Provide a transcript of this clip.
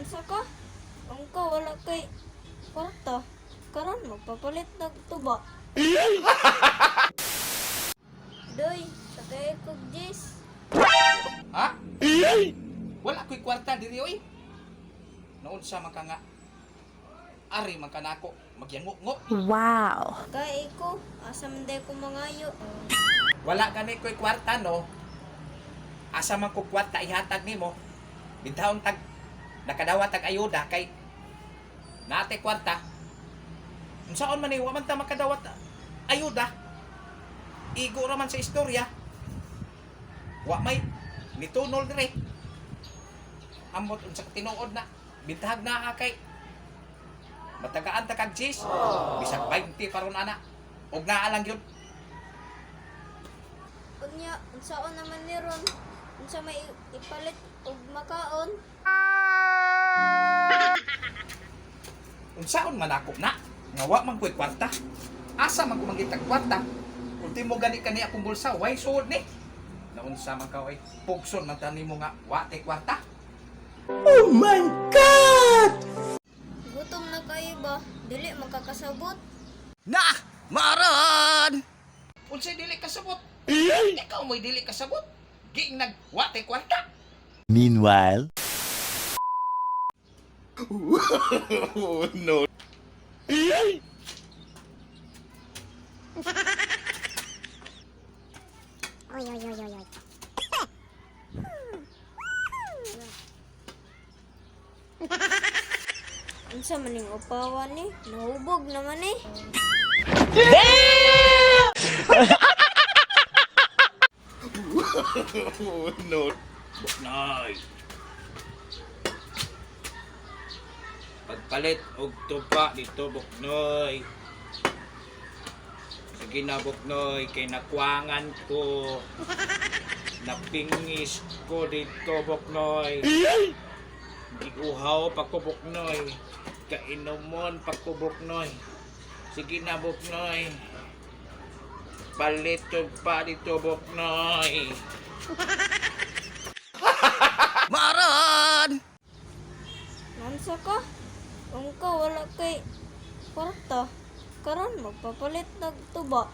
Unsa ka? Angka wala kay kwarta. Karon magpapalit nag tuba. Doy, sakay kog jis. Ha? Wala ko'y kwarta diri oy. Naunsa man ka nga. Ari man ka nako, magyango-ngo. Wow. Kay ko, asa man day ko mangayo. Wala gani ko'y kwarta no. Asa man ko kwarta ihatag nimo. Bintawon tag nakadawa tag ayuda kay nate kwarta. Unsaon man ni wa man ta makadawat ayuda. Igo ra man sa istorya. Wa may nitunol dire. Amot unsa ka tinuod na bintahag na kay matagaan ta kag cheese. Bisag 20 paron ana. Og naa lang yun. Unya, unsaon naman ni ron? Unsa may ipalit og makaon? Unsaon man ako na nga wa man ko'y kwarta. Asa man ko mangitag kwarta? Ultimo gani kani akong bulsa, way suod ni. Naunsa man ka oy, pugson man ta nimo nga wa tay kwarta. Oh my God! Gutom na kayo ba? Dili makakasabot. Na! Maran! Unsay dili kasabot? Ikaw mo'y dili kasabot. Giing nag wa tay kwarta. Meanwhile, Oh no. Oi, oi, oi, oi, oi. Unsa man ning upawan ni? Nahubog naman eh. Oh no. Buknoy. Pagpalit og tupa dito Buknoy. Sige na Buknoy, kay nakwangan ko. Napingis ko dito Buknoy. Giuhaw pa ko Buknoy. Kainomon pa ko Buknoy. Sige na Buknoy. Palit tupa dito Buknoy. Maran! Nansa ka? Angka wala kay kwarta. Karon magpapalit nag tuba.